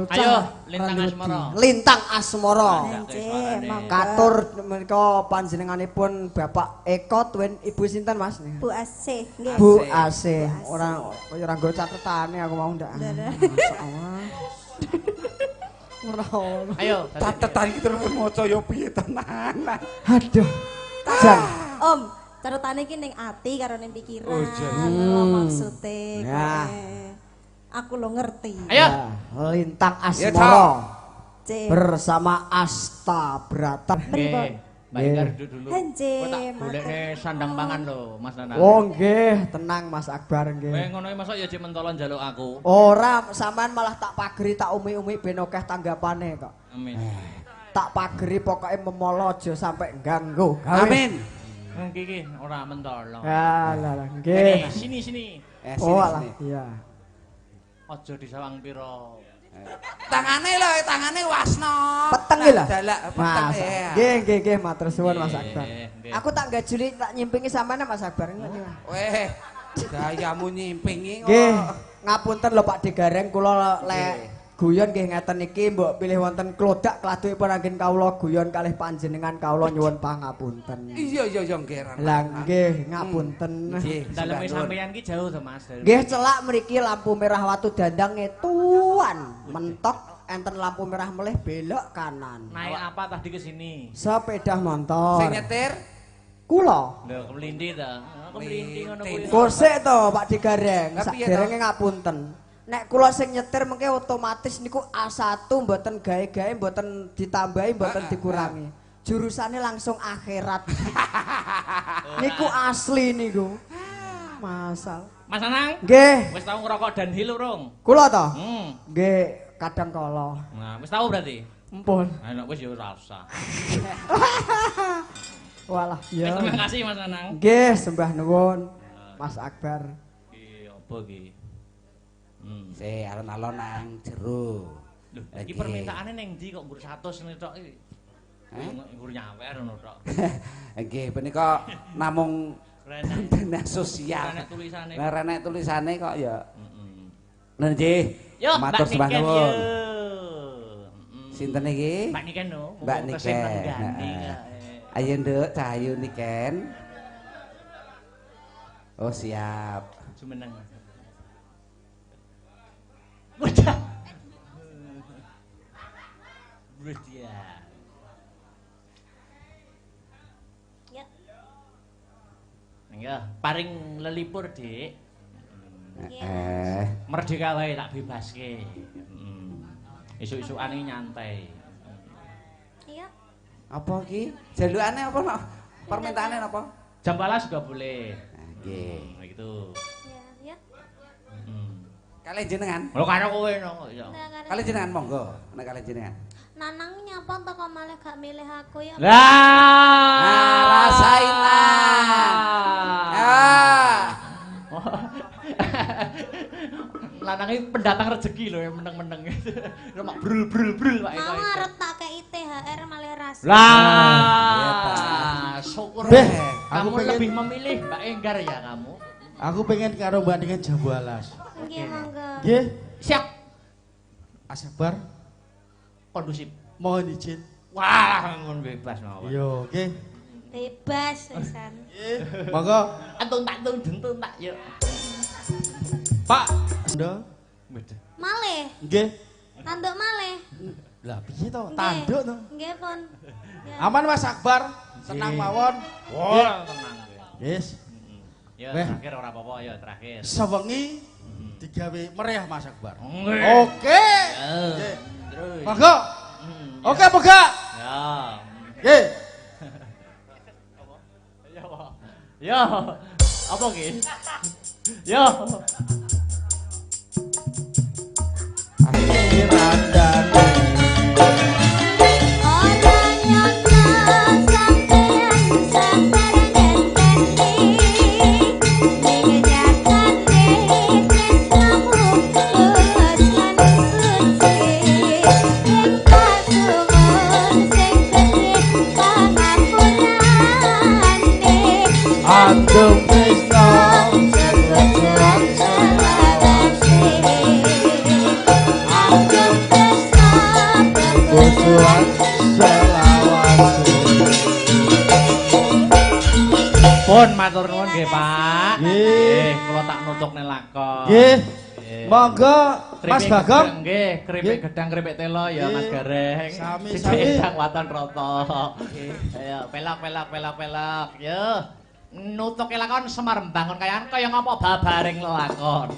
Ayo, Lintang Asmara. Lintang Asmara. Nggih, monggo. Katur menika panjenenganipun Bapak Eko tuwin Ibu sinten, Mas? Bu Asih, nggih. Bu Asih. Ora kaya ora nggo catetane aku mau ndak. Masyaallah. Ora ono. Ayo, Catetan iki terus maca ya piye tenanan. Aduh. Jan. Om, catetane iki ning ati karo ning pikiran. Oh, iya. Lho maksude. Nah. Kowe. Aku lo ngerti. Ayo. Ya, Lintang Ya, Asmara C. bersama Asta Brata. Nggih. Mbak Enggar duduk dulu. Nggih, Kowe tak matur. golekne sandang pangan lho, Mas Nanang. Oh nggih, tenang Mas Akbar Kowe nggih. ngono iki mosok ya jek mentolon njaluk aku. Ora, sampean malah tak pageri, tak umi-umi ben akeh tanggapane kok. Amin. Tak pageri pokoke memolo aja sampe ganggu. Gawe. Amin. Iki iki ora mentolo. Ya lah lah, Ini nggih. sini sini. Eh, sini, Oh alah, sini. iya. Aja disawang pira. Tangane lho, tangane wasno. Peteng iki lho. Dalak peteng. Mas. Ya. Nggih, nggih, nggih, matur suwun Mas Nggih, Akbar. nggih. Aku tak gajuli tak nyimpingi sampean Mas Akbar. Weh, gayamu nyimpingi kok. Nggih, ngapunten lho Pak Degareng kula lek guyon nggih ngeten iki mbok pilih wonten klodak kladukipun anggen kawula guyon kalih panjenengan kawula nyuwun pangapunten. Iya iya iya nggih. Rama. Lah nggih ngapunten. Nggih, Daleme sembah nuwun. sampeyan ki jauh to, Mas. Daleme. Nggih celak mriki lampu merah watu dandang ngetuan mentok enten lampu merah melih belok kanan. Naik apa tadi ke sini? Sepeda motor. Sing nyetir Kula. Lho, kemlinthi ta. Kemlinthi ngono kuwi. Kosek to Pak Digareng, Lah, piye to? sakderenge ngapunten. Nek kula sing nyetir mengke otomatis niku A1 mboten gawe-gawe, mboten ditambahi, mboten dikurangi. Jurusane langsung akhirat. Niku asli niku. Masal. Mas Anang, Nggih, wis tau ngerokok dan hil urung? kula to? Hmm. Nggih, kadang kala. Nah, wis tau berarti? Empun. Nah, nek wis ya ora usah. Walah, Wis, ya. terima kasih Mas Anang. Nggih, sembah nuwun Mas Akbar. Iki apa iki? Hmm. Se alon-alon nang jero. Lho, iki permintaane ning ndi kok nggur 100 ngene tok iki? Nggur nyawer ngono tok. Nggih, punika namung Renek dana sosial. renek tulisane. Lah renek tulisane kok ya. Heeh. Lha nggih. Yo, Matur Mbak sembah Niken yo. nuwun. Mm. Sinten iki? Mbak Niken no. Mbak mumpung tesih Niken. nenggani, Heeh. kok. Ayo Nduk, Cahayu Niken. Oh, siap. Jumeneng. Udah. Udah. Ya. Ya, paring lelipur, Dik. Eh, Merdeka wae tak bebaske. Isuk-isukane nyantai. Iya. apa iki? Jalukane apa no? Permintaane napa? Jam 12 juga boleh. Nah, nggih. Nah, gitu. Ya, ya. Hmm. Kalih jenengan. Lho karo kowe no kok iso. Kalih jenengan monggo, nek kalih jenengan. Nanang nyapa to kok malah gak milih aku ya? Lah, Nah, rasain lah. Ah. Lanang iki pendatang rezeki lho yang meneng-meneng. Mak brul brul brul Pak Eko. Mau arep tak kei THR malah rasa. Lah, syukur. Beh, kamu aku pengen- lebih memilih Mbak Enggar ya kamu. Aku pengen karo Mbak Niken Jambu Alas. Nggih monggo. Nggih, Siap, Asabar, kondusif. mohon izin. Wah, ngono bebas mawon. Yo, nggih. Bebas wisan. Nggih. Monggo, Antung tak tung dentung tak yuk. Pak. Ndo. Malih, Nggih. tanduk malih. Lah piye to? Nggih. Tanduk to. Nggih pun. Ya. Aman Mas Akbar, tenang mawon. Wah, tenang kowe. Yes. Ya, Weh. terakhir ora apa-apa ya, terakhir. Sewengi digawe meriah Mas Akbar. Nggih. Oke. Ya. Nggih. Terus. Monggo. Hmm, ya. Oke, moga. Ya. Nggih. Ya, apa? Ya. Apa ki? Ya. Randane. Ora nyono sampeyan sabar ngenteni. Ning nyatane tresnamu tulus lan suci. Ing kasuwun sing gedhe pangapurane. Andum tresno Sepujuan selawase. Andum Nutukne lakon. Nggih. Monggo Mas Bagong. Nggih, keripik gedang keripik telo ya Mas Gareng. Sami-sami. Gedang waton rata. Ayo pelok pelok pelok pelok. Yo. Nutuke lakon Semar mbangun kayangan kaya ngapa babaring lelakon.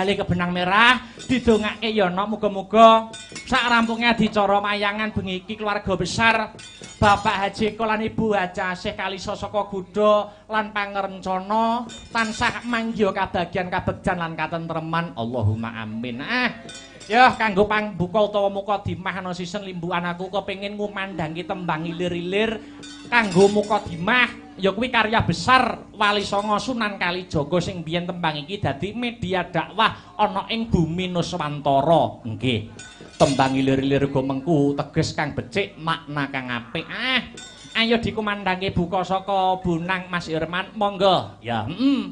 Ke benang merah didongake ya nok muga-muga sak rampunge adicara mayangan bengi iki keluarga besar Bapak Haji Eko lan Ibu Haja Asih Kalisa saka Gudha lan pangerencana tansah manggiha kabagyan kabegjan lan katentreman. Allahumma amin. Ya kanggo pangbuka utawa mukadimah ana sisen limbukan aku kepengin ngumandhangi tembang ilir-ilir kanggo mukadimah ya kuwi karya besar Wali Songo Sunan Kalijaga sing biyen tembang iki dadi media dakwah ana ing bumi Nuswantara. Nggih. Tembang ilir-ilir uga mengku teges kang becik makna kang apik. Ayo dikumandhangi buka saka Bonang Mas Irman monggo. Ya, heeh.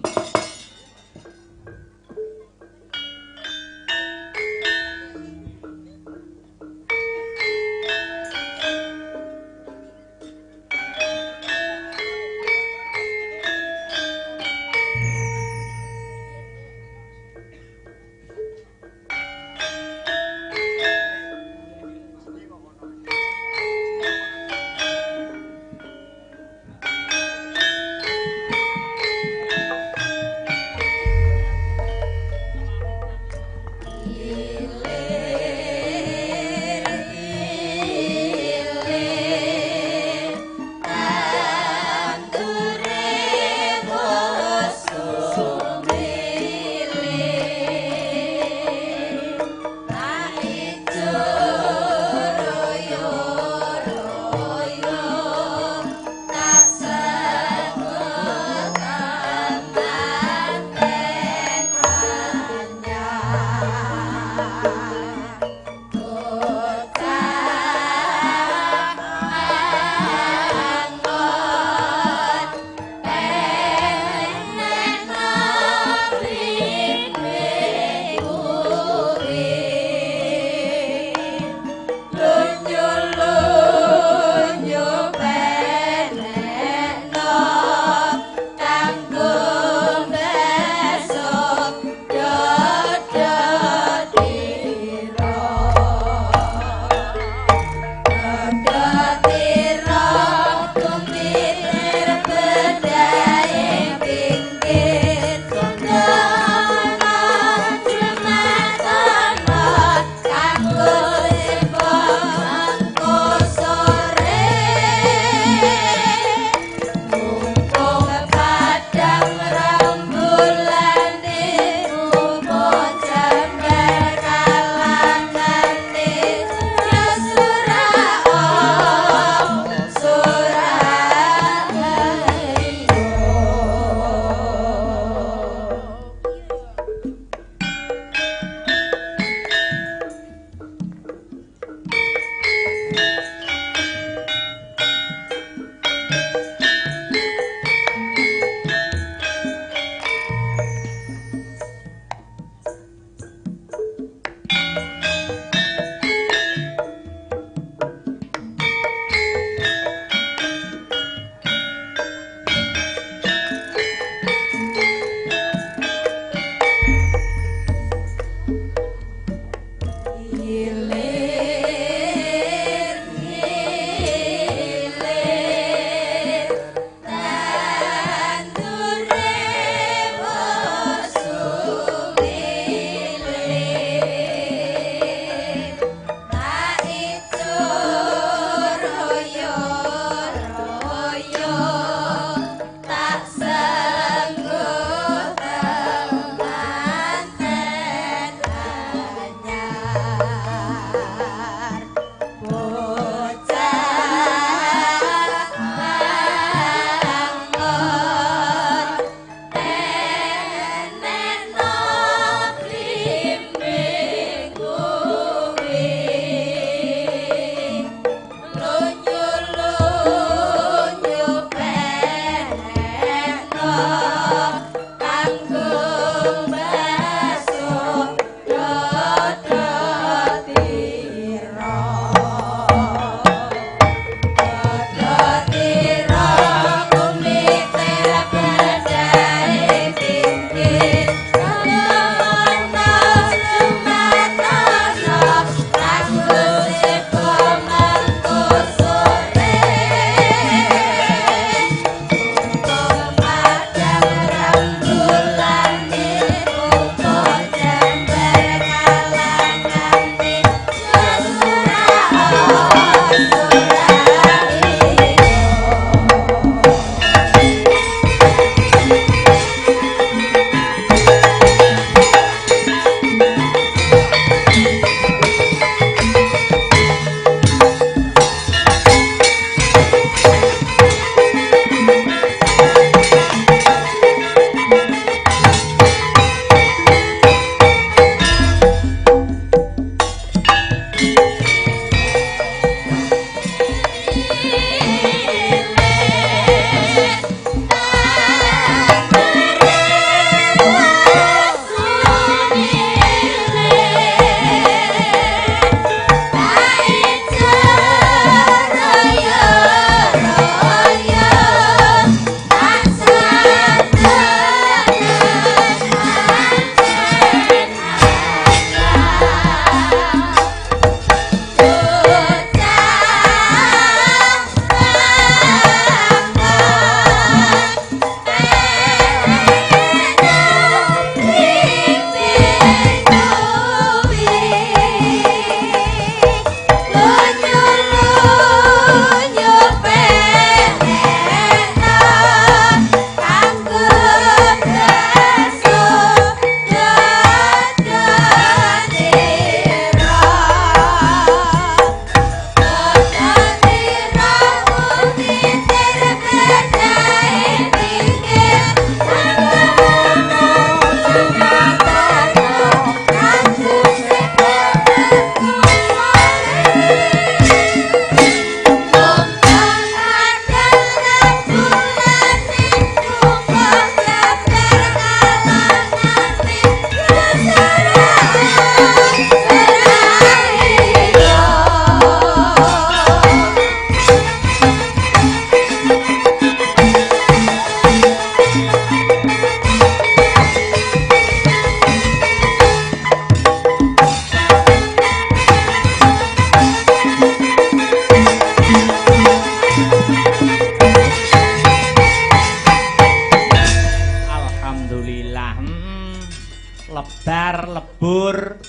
Lebar, lebur,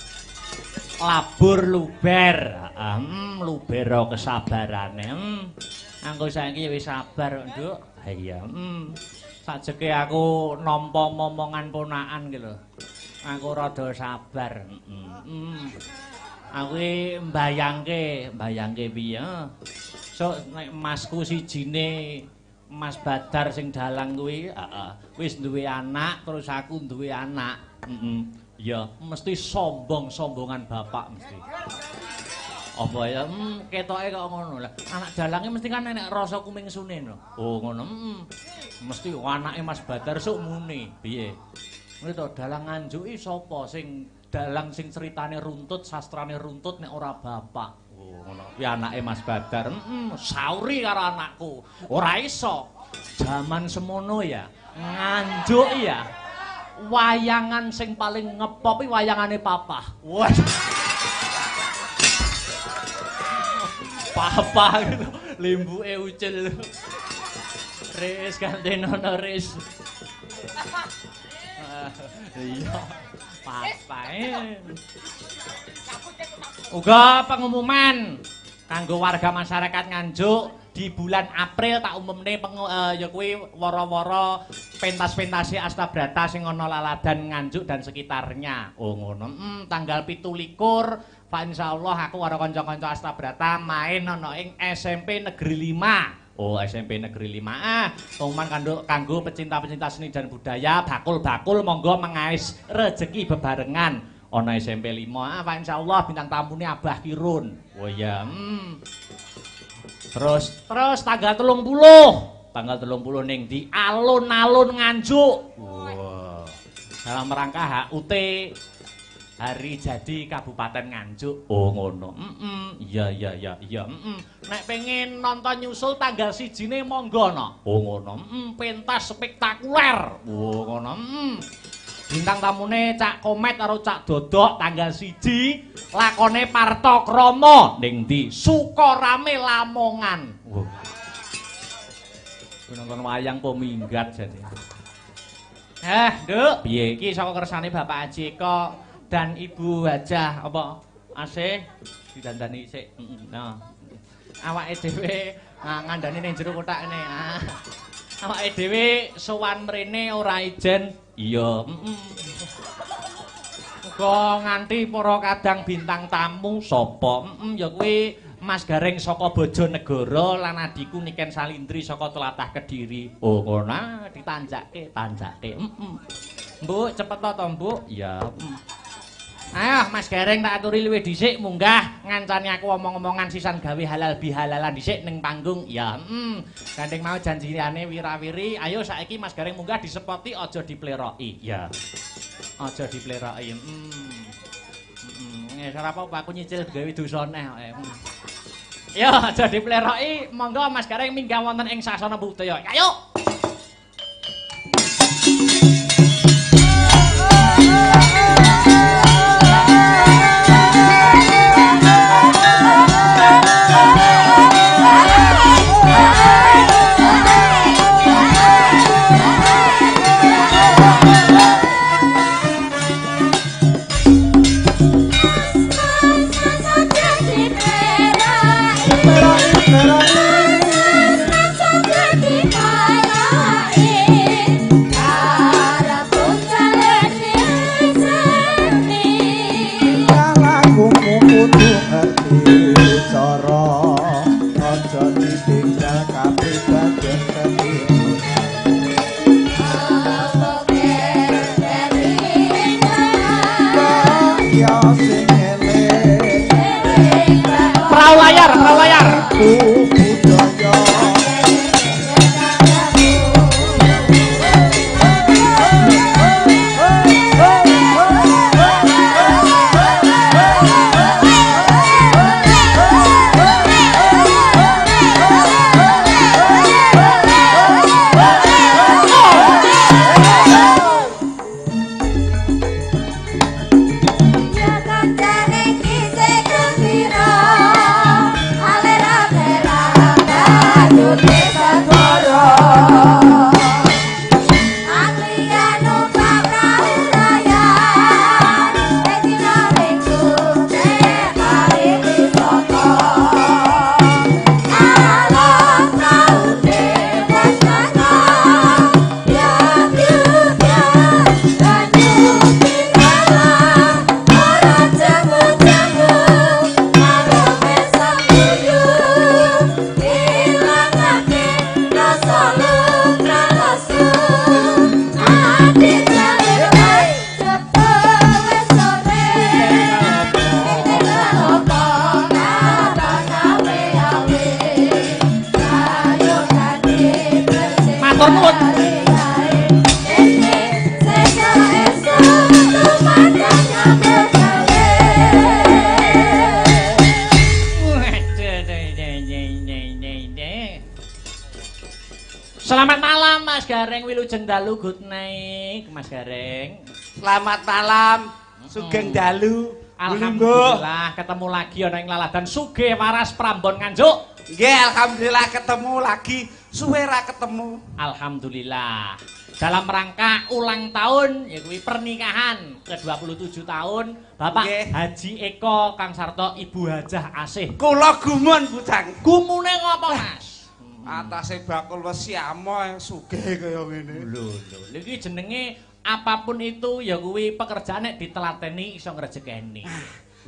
labur, luber. Lubero kesabarane. Aku saiki wis sabar, Nduk. Ha iya. Sajeke aku nampa momongan ponakan ki lho. Aku rada sabar. Aku iki mbayangke piye? Sok nek masku sijine Mas Badar sing dalang kuwi, heeh, wis duwe anak, terus aku duwe anak. Ya, mesti sombong-sombongan bapak mesti. Apa ya? Ketoke kok ngono lah. Anak dalange mesti kan enek rasa kumingsune no. Oh, ngono. Mesti anake Mas Badar sok muni. Piye? Ngene to, dalang Nganjuk iki sapa sing dalang sing ceritane runtut, sastrane runtut nek ora bapak. Oh, ngono. Kuwi anake Mas Badar. Sauri karo anakku. Ora iso. Jaman semono ya, Nganjuk ya. Wayangan sing paling ngepop iki wayangane Papah. Wah. Papah gitu, limbuke ucil. Ris gantenono ris. Iya. Papae. Uga pengumuman kanggo warga masyarakat Nganjuk di bulan April tak umumne ya kuwi wara-wara pentas-pentase Astabrata sing ana Laladan Nganjuk dan sekitarnya. Oh ngono. Tanggal 27 fa insyaallah aku karo kanca-kanca Astabrata main ana ing SMP Negeri 5. Oh, SMP Negeri 5. Ah, pengumuman kanggo pecinta-pecinta seni dan budaya, bakul-bakul monggo mengais rejeki bebarengan ana SMP 5. Ah, fa insyaallah bintang tamune Abah Kirun. Oh iya. Terus tanggal 30. Tanggal 30 ning di alun-alun Nganjuk. Wah. Dalam rangka HUT Hari Jadi Kabupaten Nganjuk. Oh ngono. Iya. Nek pengen nonton nyusul tanggal 1-ne monggo no. Oh ngono. Pentas spektakuler. Oh ngono. Bintang tamune Cak Komet karo Cak Dodok tanggal 1 lakone Parto Kromo ning ndi? Sukorame Lamongan. Wah. Nonton wayang po minggat jane. Nduk, piye iki saka kersane Bapak Haji Eko dan Ibu Hajah apa asih didandani sik. Nah. Awake dhewe ngandani ning jero kothak ngene. Awake dhewe sowan mrene ora ijen. Iya. Muga nganti para kadang bintang tamu sapa? Ya kuwi Mas Gareng saka Bojonegoro lan adhiku Niken Salindri saka Tlatah Kediri. Oh ngono, ditanjake, tanjake. Mbuk cepet to, Mbuk? Iya. Ayo Mas Gareng tak aturi luwih dhisik munggah ngancani aku omong-omongan sisan gawe halal bihalalan dhisik ning panggung. Ya, Gandeng mau janjiane wirawiri. Ayo saiki Mas Gareng munggah disepoti aja dipleroki. Ya. Aja dipleroki. Ora apa-apa aku nyicil gawe dosa neh kok. Yo aja dipleroki, monggo Mas Gareng minggah wonten ing sasana budaya. Ayo. Ya kan Wilujeng dalu, good night Mas Gareng. Selamat malam, sugeng dalu. Alhamdulillah ketemu lagi ana ing laladan Sugih Waras Prambon Nganjuk. Nggih, alhamdulillah ketemu lagi. Suwe ra ketemu. Alhamdulillah. Dalam rangka ulang tahun ya kuwi pernikahan ke-27 tahun Bapak Nggih. Haji Eko Kang Sarto Ibu Hajah Asih. Kula gumun bujang. Gumune ngopo, Mas? Atase bakul wesi amoh sugih kaya ngene. Lho lho, iki jenenge apapun itu ya kuwi pekerjaan nek ditelateni iso ngrejekeni.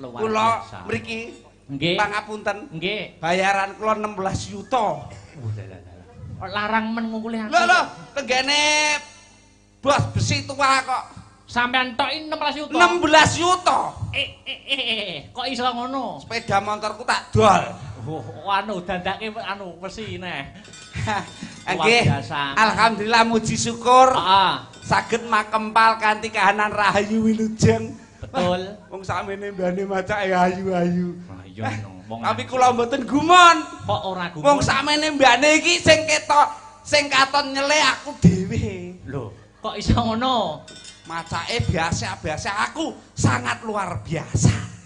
Luar Kula biasa. mriki Nggih. pangapunten. Nggih. Bayaran kula 16 yuta. Larang men ngungkuli aku. Lho lho, tenggene bos besi tua kok. Sampean tok 16 yuta. 16 yuta. Kok iso ngono? Sepeda motorku tak dol. Oh, anu dandake anu besi neh. Nggih. Biasa. Alhamdulillah muji syukur. Heeh. Saged makempal kanthi kahanan rahayu wilujeng. Betul. Wong sakmene mbane macake ayu-ayu. Wah iya no. Wong Tapi kula mboten gumun. Kok ora gumun? Wong sakmene mbane iki sing ketok, sing katon nyele aku dhewe. Lho, kok iso ngono? Macake biasa-biasa, aku sangat luar biasa.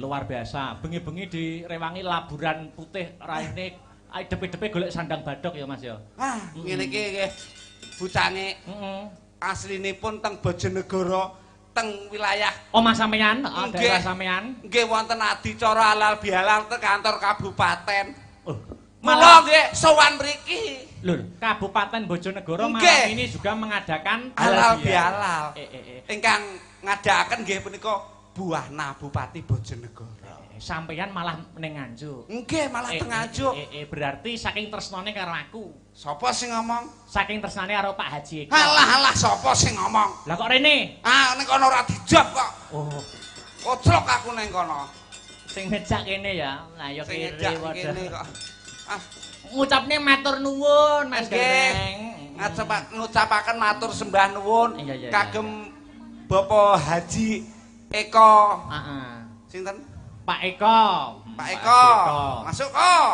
Luar biasa. Bengi-bengi direwangi laburan putih raine depe-depe golek sandang badok ya Mas ya. Ah, ngene iki nggih. Bucange aslinipun teng Bojonegoro, teng wilayah Omah sampeyan, daerah sampeyan. Nggih wonten adicara halal bihalal teng kantor kabupaten. Oh, Mula nggih sowan mriki. Lho, Kabupaten Bojonegoro malam ini juga mengadakan halal bihalal. Ingkang ngadakaken nggih punika Buahna Bupati Bojonegoro. Sampeyan malah ning Nganjuk. Nggih, malah teng Nganjuk. Berarti saking tresnane karo aku. Sapa sing ngomong? Saking tresnane karo Pak Haji Eko. Alah alah sapa sing ngomong? Lah kok rene? Ah, ning kono ora dijab kok. Oh. Koclok aku ning kono. Sing ngejak kene ya. Lah ya kene kene kok. Ah, ngucapne matur nuwun Mas Gareng. Ngucapaken matur sembah nuwun kagem Bapak Haji Eko. Heeh. Sinten? Pak Eko. Pak Eko. Masuk kok.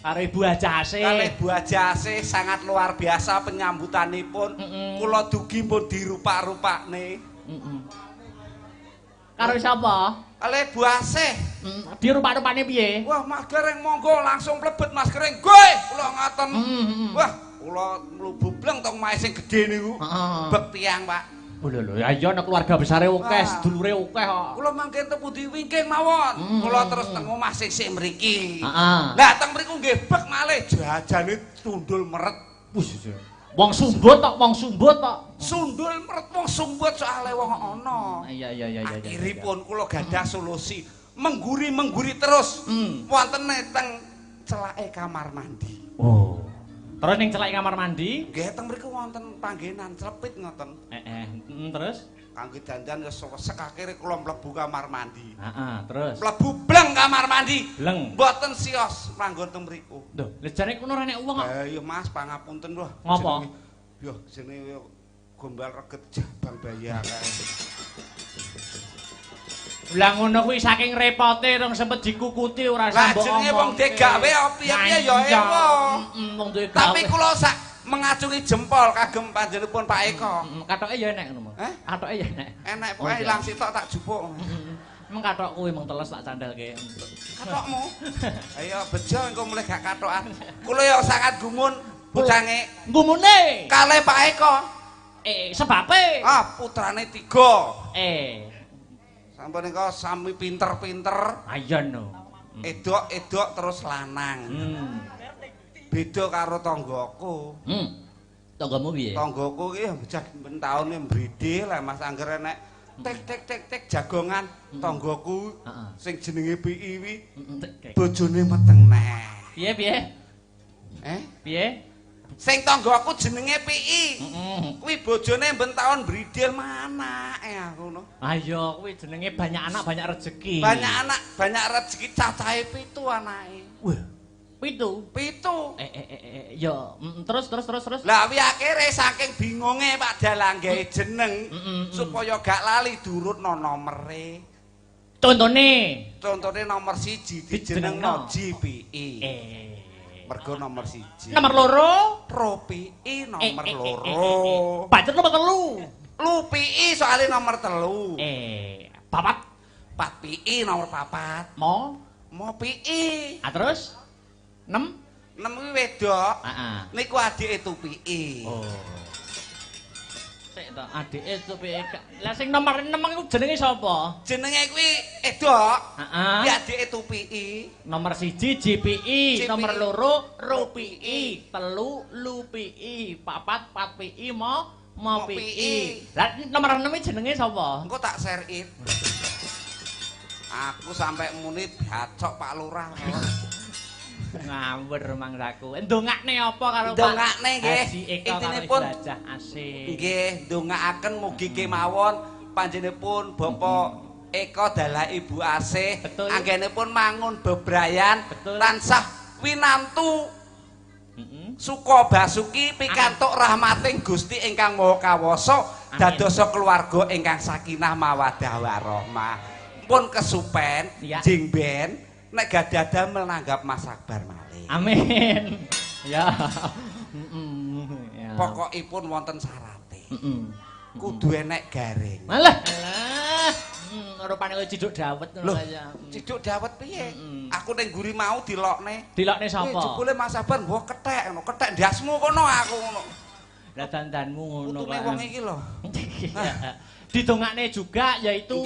Karo Ibu Hajah Asih. Karo Ibu Hajah Asih sangat luar biasa penyambutanipun. Kula dugi pun dirupak-rupakne. Karo sapa? Karo Ibu Asih. Dirupak-rupakne piye? Wah, Mas Gareng monggo langsung mlebet Mas Gareng. Goe, kula ngoten. Wah, kula mlebu bleng teng omahe sing gedhe niku. Bek tiyang, Pak. Lho lho, ya iya nek keluarga besare akeh, sedulure akeh kok. Kula mangke teng pundi wingking mawon. Kula terus teng omah sisih mriki. Heeh. Lah teng mriku nggih bek malih jajane sundul meret. Wis. Wong sumbut tok, wong sumbut tok. Sundul meret wong sumbut soalé wong ana. Iya iya iya iya. Akhiripun kula gadah solusi, mengguri-mengguri terus. Wonten teng celake kamar mandi. Oh. Terus ning celake kamar mandi? Nggih, teng mriku wonten panggenan clepit ngoten. Terus kangge dandan wis sesek akhire kula mlebu kamar mandi. Heeh, terus mlebu bleng kamar mandi. Bleng. Mboten sios manggon teng mriku. Lho, lha jane kono ora nek wong kok. Ha iya Mas, pangapunten lho. Ngopo? Yo jenenge gombal reget jabang bayi kae. Lah ngono kuwi saking repote rong sempet dikukuti ora Lah sambok omong. jenenge wong digawe piye-piye ya ewa. Wong duwe gawe. Tapi kula sak mengacungi jempol kagem panjenenganipun Pak Eko. Katoke ya enek ngono. Katoke ya enek. Enek pokoke ilang sitok tak jupuk. Emang katok kuwi mung teles tak candhelke. Katokmu? Ayo bejo engko mulih gak katokan. Kula ya sangat gumun bucange. Gumune kalih Pak Eko. Sebabe? Ah, putrane 3. Sampun nika sami pinter-pinter. Ayo no. Edok-edok terus lanang. Beda karo tanggaku. Tanggamu piye? Tanggaku ki bocah ben taune mbride lah Mas angger enek tek tek tek tek jagongan tanggaku sing jenenge PI wi bojone meteng neh. Piye piye? Piye? Sing tanggaku jenenge PI. Kuwi bojone ben taun bridil manake aku no. Ayo kuwi jenenge banyak anak banyak rezeki. Banyak anak banyak rezeki cacahe 7 anake. Wah. 7. 7. Ya terus. Lah wi akhire saking bingunge Pak Dalang gawe jeneng supaya gak lali durutno nomere. Contone. Contone nomor 1 dijenengno GPI. Mergo nomor 1. Nomor 2 Ro PI nomor 2. Banjur nomor 3. Lu PI soalnya nomor 3. 4. 4 PI nomor 4. Mo. Mo PI. Ah terus 6. 6 kuwi wedok. Heeh. Niku adike Tupiki. Oh. Sik to, adike Tupiki. Lah sing nomor 6 iku jenenge sapa? Jenenge kuwi edok. Heeh. Kuwi adike Tupiki. Nomor 1 GPI, GPI. nomor 2 RUPI, 3 LUPI, 4 4PI, mo mo Mo PI. PI. Lah nomor 6 iki jenenge sapa? Engko tak share it. Aku sampai muni bacok Pak Lurah. Ngawur mangsaku. Ndongakne apa karo Pak? Ndongakne nggih. Haji Eko karo Intinipun Ibu Hajah Asih. nggih, ndongaaken mugi kemawon panjenenganipun Bapak Eko dalah Ibu Asih anggenipun mangun bebrayan tansah winantu suka basuki pikantuk rahmating Gusti ingkang Maha Kawasa dadosa keluarga ingkang sakinah mawaddah warahmah. Pun kesupen jing ben nek gadah damel nanggap Mas Akbar malih. Amin. Ya. Pokokipun wonten syarate. Kudu enek garing. Malah. Alah. Rupane koyo ciduk dawet ngono kaya. Ciduk dawet piye? Aku ning guri mau dilokne. Dilokne sapa? Jebule Mas Akbar nggo kethek ngono, kethek ndasmu kono aku ngono. Lah dandanmu ngono Putune wong iki lho. Didongakne juga yaitu